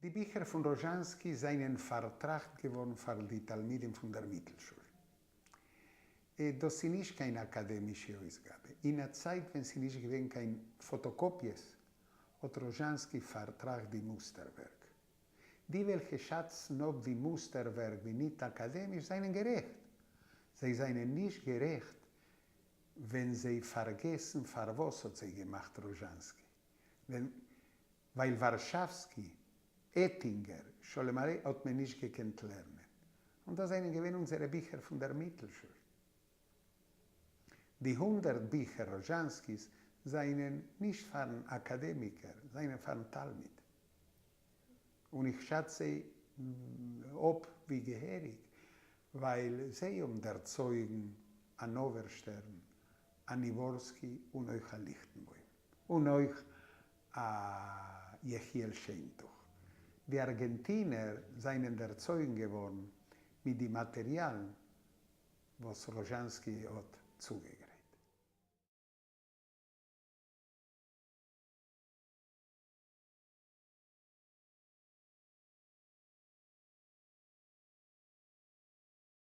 די ביכער פון ראזשאנסקי זענען פארטראכט געווארן פאר די תלמידים פון דער מיטלשול. דאס איז נישט קיין אקאדעמישע אויסגאבע. אין א צייט ווען ס'איז נישט געווען קיין פאטאקאפיעס האט ראזשאנסקי פארטראכט די מוסטערווערק. די וועלכע שאצן אפ די מוסטערווערק ווי ניט אקאדעמיש זענען גערעכט. זיי זענען נישט גערעכט ווען זיי פארגעסן פארוואס האט זיי געמאכט ראזשאנסקי. ווען ווייל ווארשאווסקי, עטינגער, שלום ארי האט מען נישט געקענט לערנען. און דאס זענען געווען אונזערע ביכער פון דער מיטלשול. די 100 ביכער ראזשאנסקי'ס זענען נישט פארן אקאדעמיקער, זענען פארן תלמיד. און איך שאץ זיי אפ ווי געהעריג, ווייל זיי האבן דערצויגן אן אווערשטערן, א ניבורסקי און אויך א ליכטנבוים. און אויך א יחיאל שיינטוך. די ארגענטינער זענען דערצויגן געווארן מיט די מאטעריאלן וואס ראזשאנסקי האט צוגעגרייט.